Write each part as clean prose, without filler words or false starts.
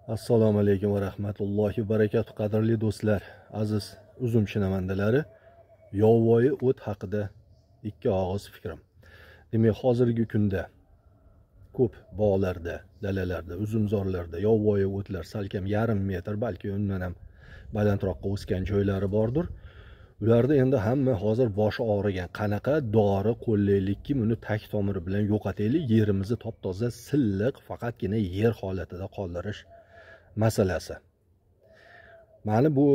Assalomu alaykum va rahmatullohi va barakatuh, qadrli do'stlar, aziz uzum shinamandalari. Yovvoyi o't haqida ikki og'iz fikrim. Demak, hozirgi kunda ko'p bog'larda, dalalarda, uzumzorlarda yovvoyi o'tlar salkam yarim metr, balki undan ham balandroqqa o'sgan joylari bordir. Ularda endi hamma hozir boshi og'rigan, qanaqa dori qo'llaylikki, buni tag tomiri bilan yo'qotaylik, yerimizni top-toza, silliq, faqatgina yer holatida qoldirish masalasi. Mani bu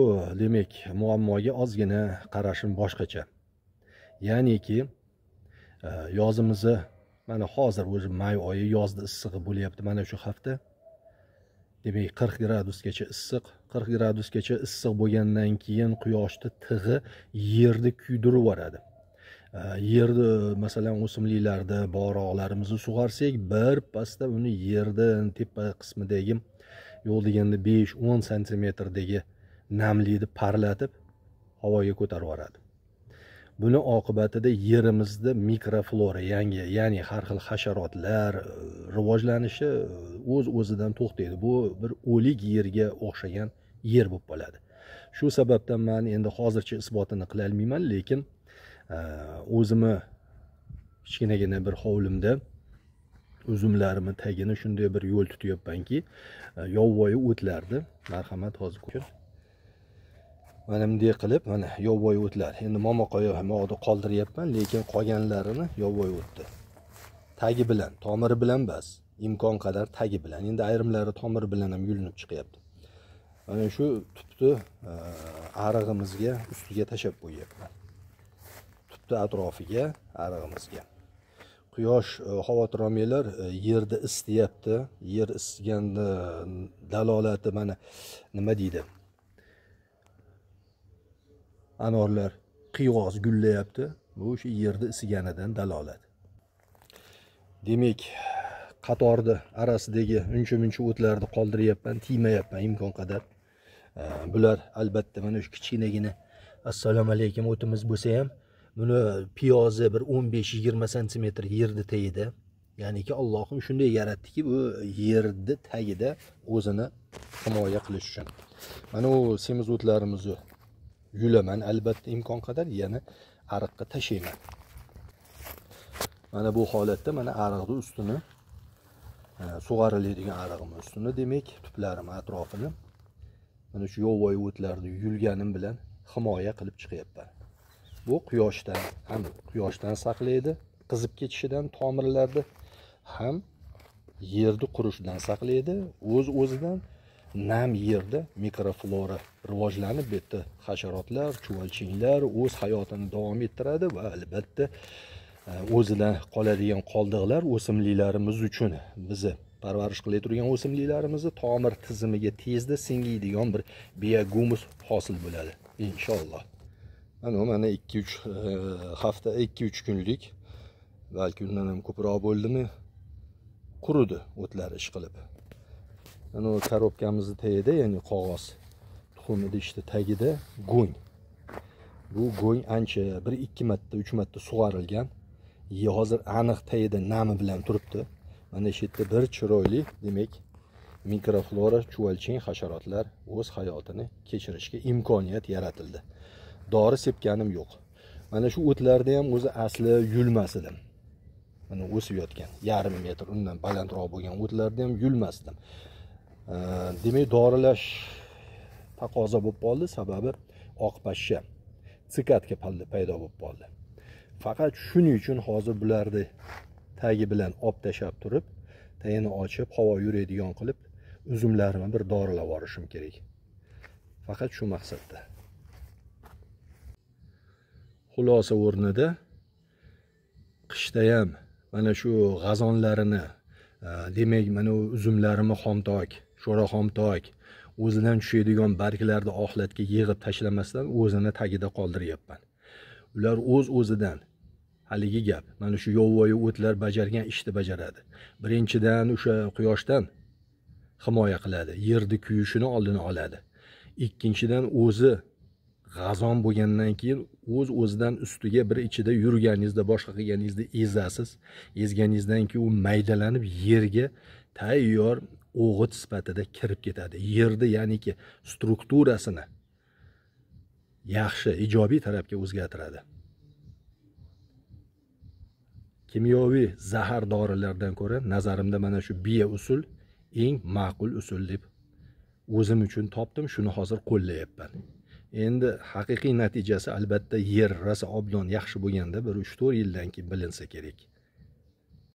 demak muammoga ozgina qarashim boshqacha. Ya'niki yozimizni mana hozir o'zi may oyi, yozda issig'i bo'lyapti mana shu hafta. Demak 40 gradusgacha issiq, 40 gradusgacha issiq bo'lgandan keyin quyoshni tig'i yerni kuydirib yuboradi. Yerni, masalan, o'simliklarda bog'roqlarimizni sug'arsak, bir pasda uni yerni tepa qismidagi yo'q deganda 5-10 santimetrdagi namlikni parlatib havoga ko'tarib yuboradi. Buni oqibatida yerimizda mikroflora, yangi, ya'ni har xil hasharotlar rivojlanishi o'z-o'zidan to'xtaydi. Bu bir o'lik yerga o'xshagan yer bo'lib qoladi. Shu sababdan men endi hozircha isbotini qila olmayman, lekin o'zimni kichkinagina bir hovlimda uzumlarimni tagini shunday bir yo'l tutyapmanki, yovvoyi o'tlarni, marhamat, hozir ko'ring. Mana bunday qilib, mana yovvoyi o'tlar. Endi momaqoya moqda qoldiryapman, lekin qolganlarini yovvoyi o'tdi. Tagi bilan, tomiri bilan bas, imkon qadar tagi bilan. Endi ayrimlari tomiri bilan ham yulinib chiqyapti. Mana shu tupni arig'imizga ustiga tashab qo'yyapman. Tupni atrofiga, arig'imizga. Quyosh, xavotir olmanglar, yerda isiyapti. Yer isiganda dalolati mana nima deydi? Anorlar qiyg'oz gullayapti. Bu o'sha yerda isiganidan dalolat. Demak, qatorni orasidagi uncha-muncha o'tlarni qoldiryapman, tiymayapman imkon qadar. Bular albatta mana shu kichkinagina assalomu alaykum o'timiz bo'lsa ham, buni piyozi bir 15-20 santimetr yerni tagida. Ya'niki Allohim shunday yaratdiki, bu yerni tagida o'zini himoya qilish uchun. Mana u semiz o'tlarimizni yulaman albatta imkon qadar, yana ariqqa tashlayman. Mana bu holatda mana ariqni ustini, sug'ariladigan arig'im ustini, demak, tuplarim atrofini mana shu yovvoyi o'tlarni yulganim bilan himoya qilib chiqyapman. Bu quyoshdan ham, quyoshdan saqlaydi, qizib ketishidan tomirlarni, ham yerni qurishidan saqlaydi. O'z-o'zidan nam yerda mikroflora rivojlanib, bu yerda hasharotlar, chuvalchinglar o'z hayotini davom ettiradi va albatta o'zidan qoladigan qoldiqlar o'simliklarimiz uchun, bizni parvarish qilib turgan o'simliklarimizni tomir tizimiga tezda singiydigan bir biogumus hosil bo'ladi inshaalloh. Mana 2-3 hafta, 2-3 kunlik, balki undan ham ko'proq bo'ldimi, quridi o'tlar ish qilib. Mana u korobkamizni tagida, ya'ni qog'oz tuxum idishni tagida go'ng. Bu go'ng ancha 1-2 marta, 3 marta sug'arilgan. Hozir aniq tagida nami bilan turibdi. Mana shu yerda bir chiroyli, demak, mikroflora, chuvalching, hasharotlar o'z hayotini kechirishga imkoniyat yaratildi. Dori sepganim yo'q. Mana shu o'tlarni ham o'zi asli yulmas edim. Mana o'sib yotgan yarim metr undan balandroq bo'lgan o'tlarni ham yulmasdim. Demak, dorilash taqozo bo'lib qoldi, sababi oq pashsha sikatka paydo bo'lib qoldi. Faqat shuning uchun hozir bularni tagi bilan olib tashab turib, tagini ochib, havo yuradigan qilib, uzumlarimni bir dorilab yuborishim kerak. Faqat shu maqsadda. Xulosa o'rnida qishda ham mana shu g'azonlarini, demak, mana u uzumlarimni xomtok, sho'ra xomtok, o'zidan tushadigan barglarni oxlatga yig'ib tashlamasdan o'zini tagida qoldiryapman. Ular o'z-o'zidan, haligi gap, mana shu yovvoyi o'tlar bajargan ishni bajaradi. Birinchidan o'sha quyoshdan himoya qiladi, yerni kuyishini oldini oladi. Ikkinchidan o'zi g'azon bo'lgandan keyin o'z-o'zidan ustiga bir ichida yurganingizda, boshqa qilganingizda ezasiz. Ezganingizdan keyin u maydalanib yerga tayyor o'g'it sifatida kirib ketadi. Yerda, ya'niki strukturasini yaxshi, ijobiy tarafga o'zgartiradi. Kimyoviy zahar dorilardan ko'ra nazarimda mana shu bio usul eng ma'qul usul deb o'zim uchun topdim, shuni hozir qo'llayapman. Endi haqiqiy natijasi albatta yer rosa obdon yaxshi bo'lganda bir 3-4 yildan keyin bilinsa kerak.